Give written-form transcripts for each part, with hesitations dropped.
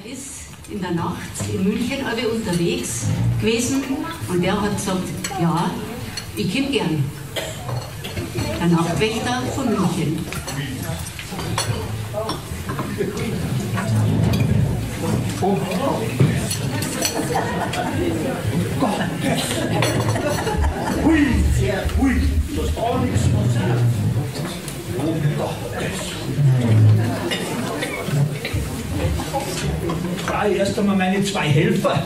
Der ist in der Nacht in München alle unterwegs gewesen und der hat gesagt, ja, ich komm gern. Der Nachtwächter von München. Oh Gott! Hui, hui, dass da nichts passiert. Oh Gottes. Da erst einmal meine zwei Helfer,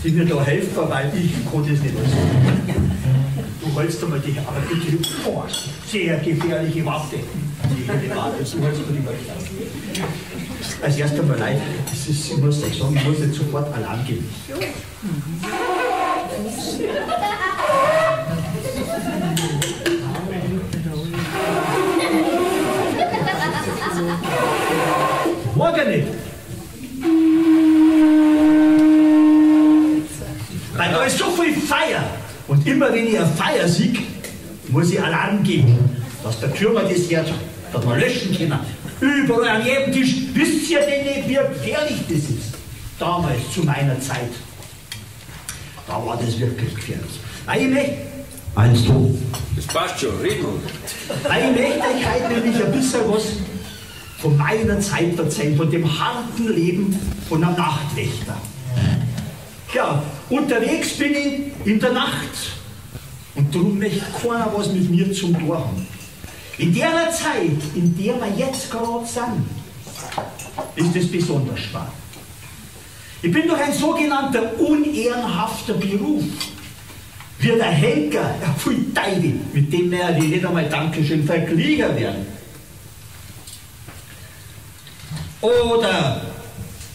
die mir da helfen, weil ich kann das nicht alles. Du hältst einmal die, aber bitte, Vorsicht, sehr gefährliche Waffe. Die Waffe, du hältst mir die Waffe. Als erstes einmal leid, das ist, ich muss euch sagen, ich muss jetzt sofort Alarm geben. Morgen nicht. Weil da ist so viel Feier. Und immer wenn ich ein Feier sehe, muss ich Alarm geben, dass der Türmer das hört, dass wir löschen können. Überall an jedem Tisch. Wisst ihr denn nicht, wie gefährlich das ist? Damals, zu meiner Zeit. Da war das wirklich gefährlich. Weil ich möchte... Eins, zwei. Das passt schon, reden wir. Weil ich möchte euch heute nämlich ein bisschen was von meiner Zeit erzählen, von dem harten Leben von einem Nachtwächter. Ja, unterwegs bin ich in der Nacht und darum möchte keiner was mit mir zum Tor haben. In der Zeit, in der wir jetzt gerade sind, ist es besonders schwer. Ich bin doch ein sogenannter unehrenhafter Beruf. Wie der Henker, der pfui Teufel, mit dem wir nicht einmal Dankeschön verglichen werden. Oder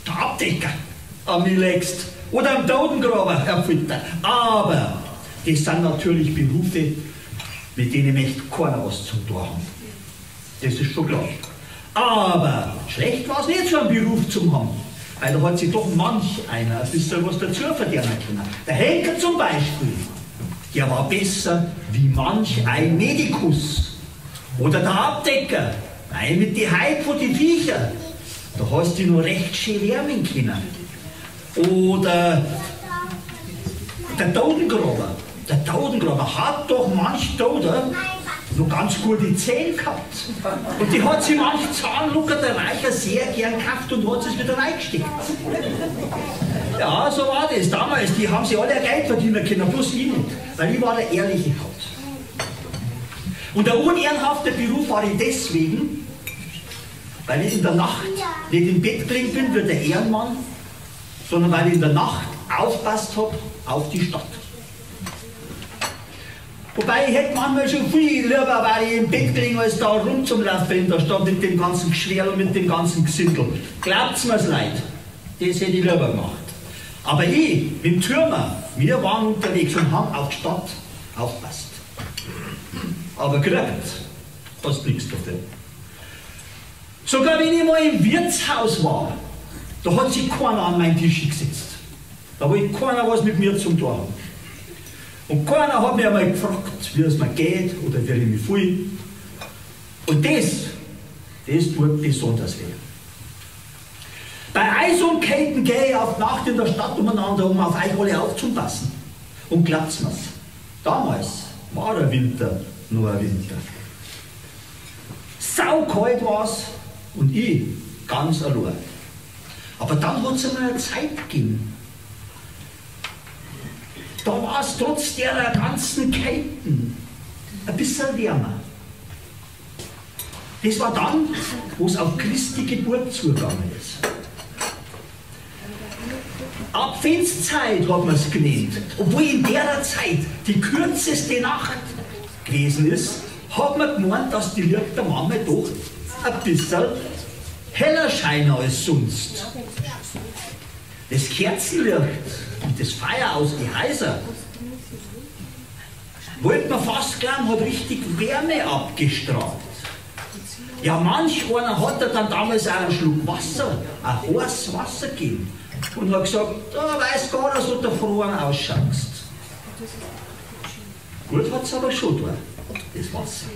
der Abdecker am Milext. Oder am Totengraber, Herr Pfitter. Aber das sind natürlich Berufe, mit denen möchte keiner was zum Tor haben. Das ist schon klar. Aber schlecht war es nicht, so einen Beruf zu haben. Weil da hat sich doch manch einer ein bisschen was dazu verdienen können. Der Henker zum Beispiel, der war besser wie manch ein Medikus. Oder der Abdecker, weil mit die Haut von den Viecher, da hast du noch recht schön wärmen können. Oder der Totengraber. Der Totengraber hat doch manch Toter noch ganz gute Zähne gehabt. Und die hat sich manch Zahnlucker der Reicher sehr gern gekauft und hat es wieder reingesteckt. Ja, so war das damals. Die haben sich alle Geld verdienen können, bloß ich nicht. Weil ich war der ehrliche Haut. Und der unehrenhafte Beruf war ich deswegen, weil ich in der Nacht nicht im Bett gelegen bin wie der Ehrenmann, sondern weil ich in der Nacht aufpasst habe auf die Stadt. Wobei ich hätte manchmal schon viel lieber, weil ich im Bett gelegen, als da rumzulaufen in der Stadt mit dem ganzen Geschwirr und mit dem ganzen Gesindel. Glaubt's mir's leid, das hätte ich lieber gemacht. Aber ich, mit dem Türmer, wir waren unterwegs und haben auf die Stadt aufpasst. Aber gekriegt, hast nichts dafür. Sogar wenn ich mal im Wirtshaus war, da hat sich keiner an meinen Tisch gesetzt. Da wollte keiner was mit mir zum Tor haben. Und keiner hat mich einmal gefragt, wie es mir geht oder wie ich mich fühle. Und das tut besonders weh. Bei Eis und Käten gehe ich auf die Nacht in der Stadt umeinander, um auf euch alle aufzupassen. Und glaubt's mir's, damals war der Winter nur ein Winter. Saukalt war's und ich ganz allein. Aber dann hat es einmal eine Zeit gegeben. Da war es trotz der ganzen Kälte ein bisschen wärmer. Das war dann, wo es auf Christi Geburt zugegangen ist. Adventszeit hat man es genannt. Obwohl in der Zeit die kürzeste Nacht gewesen ist, hat man gemeint, dass die Lichter manchmal doch ein bisschen heller scheinen als sonst. Das Kerzenlicht und das Feuer aus den Häusern, wollte man fast glauben, hat richtig Wärme abgestrahlt. Ja, manch einer hat er dann damals auch einen Schluck Wasser, ein heißes Wasser gegeben und hat gesagt, da weiß gar nicht, ob du erfroren ausschaust. Gut hat es aber schon da, das Wasser.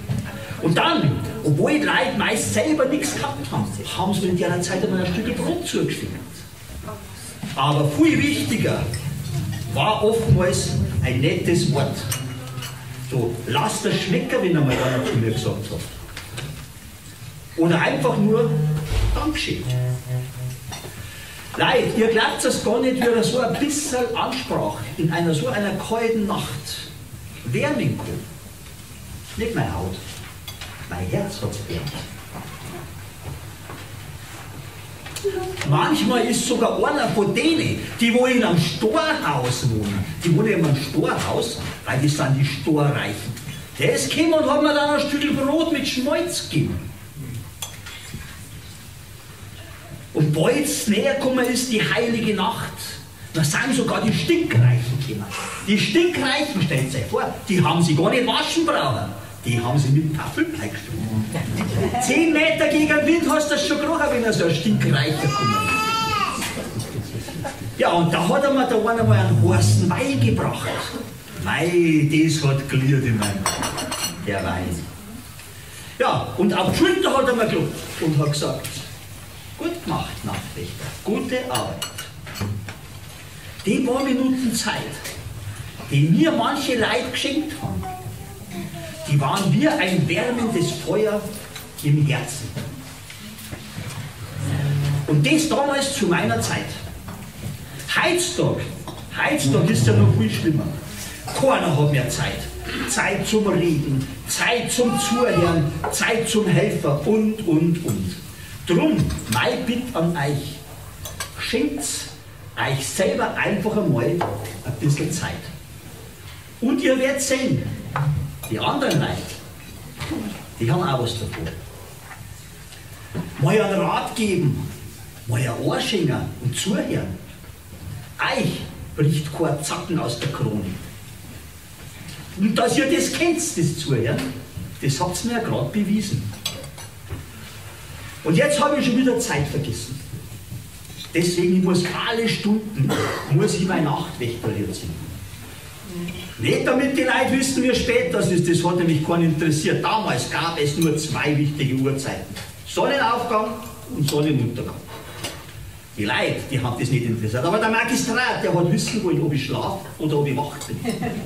Und dann, obwohl die Leute meist selber nichts gehabt haben, haben sie in der Zeit einmal ein Stück Brot zugesteckt. Aber viel wichtiger war oftmals ein nettes Wort. So, lass das schmecken, wenn einmal einer zu mir gesagt hat. Oder einfach nur Dankeschön. Leute, ihr glaubt es gar nicht, wie so ein bisschen Ansprache in einer so einer kalten Nacht wärmen kann. Nicht meine Haut, mein Herz hat es gewärmt. Manchmal ist sogar einer von denen, die wo in einem Storhaus wohnen, die wohnen in einem Storhaus, weil die sind die Storreichen. Der ist gekommen und hat mir dann ein Stück Brot mit Schmalz gegeben. Und bald näher gekommen ist die heilige Nacht, da sind sogar die Stinkreichen gekommen. Die Stinkreichen, stellt euch vor, die haben sie gar nicht waschen brauchen. Die haben sie mit Parfüm eingestrichen. 10 Meter gegen den Wind hast du das schon gerochen, wenn er so ein Stinkreicher gekommen ist. Ja, und da hat er mir da einer mal einen heißen Wein gebracht. Mei, das hat gliert in meinem Kopf, der Wein. Ja, und auf die Schulter hat er mir geklopft und hat gesagt, gut gemacht, Nachtwächter, gute Arbeit. Die paar Minuten Zeit, die mir manche Leute geschenkt haben, die waren wie ein wärmendes Feuer im Herzen. Und das damals zu meiner Zeit. Heutzutage ist ja noch viel schlimmer. Keiner hat mehr Zeit. Zeit zum Reden, Zeit zum Zuhören, Zeit zum Helfer und. Drum, mein Bitt an euch, schenkt euch selber einfach einmal ein bisschen Zeit. Und ihr werdet sehen, die anderen Leute, die haben auch was davon. Mal einen Rat geben, mal ein Ohr schenken und zuhören. Euch bricht kein Zacken aus der Krone. Und dass ihr das kennt, das Zuhören, das habt ihr mir ja gerade bewiesen. Und jetzt habe ich schon wieder Zeit vergessen. Deswegen, ich muss alle Stunden, muss ich mein Nachtwächterlied singen. Nicht damit die Leute wissen, wie spät das ist, das hat nämlich keinen interessiert. Damals gab es nur 2 wichtige Uhrzeiten. Sonnenaufgang und Sonnenuntergang. Die Leute, die haben das nicht interessiert. Aber der Magistrat, der hat wissen wollen, ob ich schlafe oder ob ich wach bin.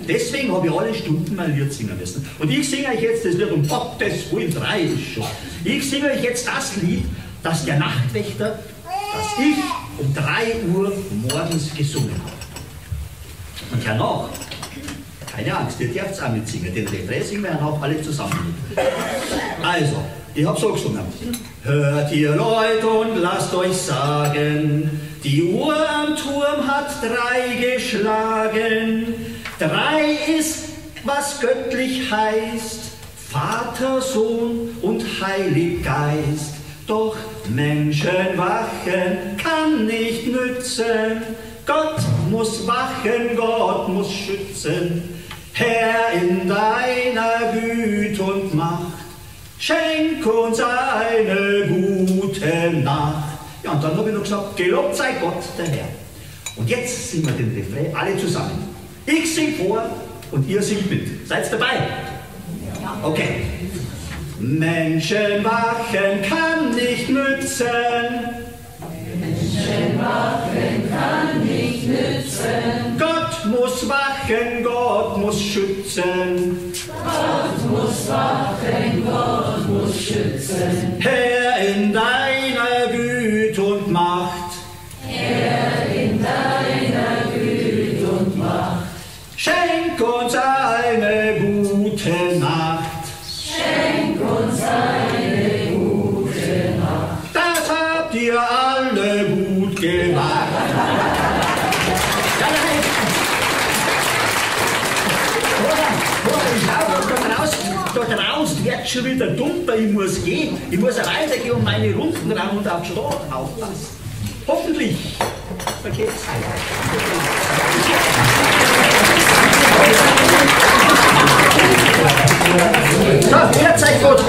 Deswegen habe ich alle Stunden mein Lied singen müssen. Und ich singe euch jetzt das Lied, um Gottes Willen, 3 ist schon. Ich singe euch jetzt das Lied, das der Nachtwächter, das ich um 3 Uhr morgens gesungen habe. Und hernach, keine Angst, ihr dürft auch mitsingen, den Refrain singen wir hernach alle zusammen mit. Also, ich hab so gesungen. Hört ihr Leute und lasst euch sagen, die Uhr am Turm hat 3 geschlagen. 3 ist, was göttlich heißt, Vater, Sohn und Heilig Geist. Doch Menschen wachen kann nicht nützen, Gott muss wachen, Gott muss schützen. Herr, in deiner Güte und Macht, schenk uns eine gute Nacht. Ja, und dann habe ich noch gesagt, gelobt sei Gott, der Herr. Und jetzt singen wir den Refrain alle zusammen. Ich sing vor und ihr singt mit. Seid dabei? Ja. Okay. Menschen wachen kann nicht nützen. Menschen wachen kann nicht nützen. Gott muss wachen, Gott muss schützen. Gott muss wachen, Gott muss schützen. Herr, in deiner Güte und Macht. Herr, in deiner Güte und Macht. Schenk uns eine gute Nacht. Schenk uns eine gute Nacht. Das habt ihr alle gut gemacht. Da draußen wird schon wieder dumper, ich muss gehen. Ich muss weitergehen und meine Runden ran und auf die Stadt aufpassen. Hoffentlich vergeht's euch. So, Herz euch Gott.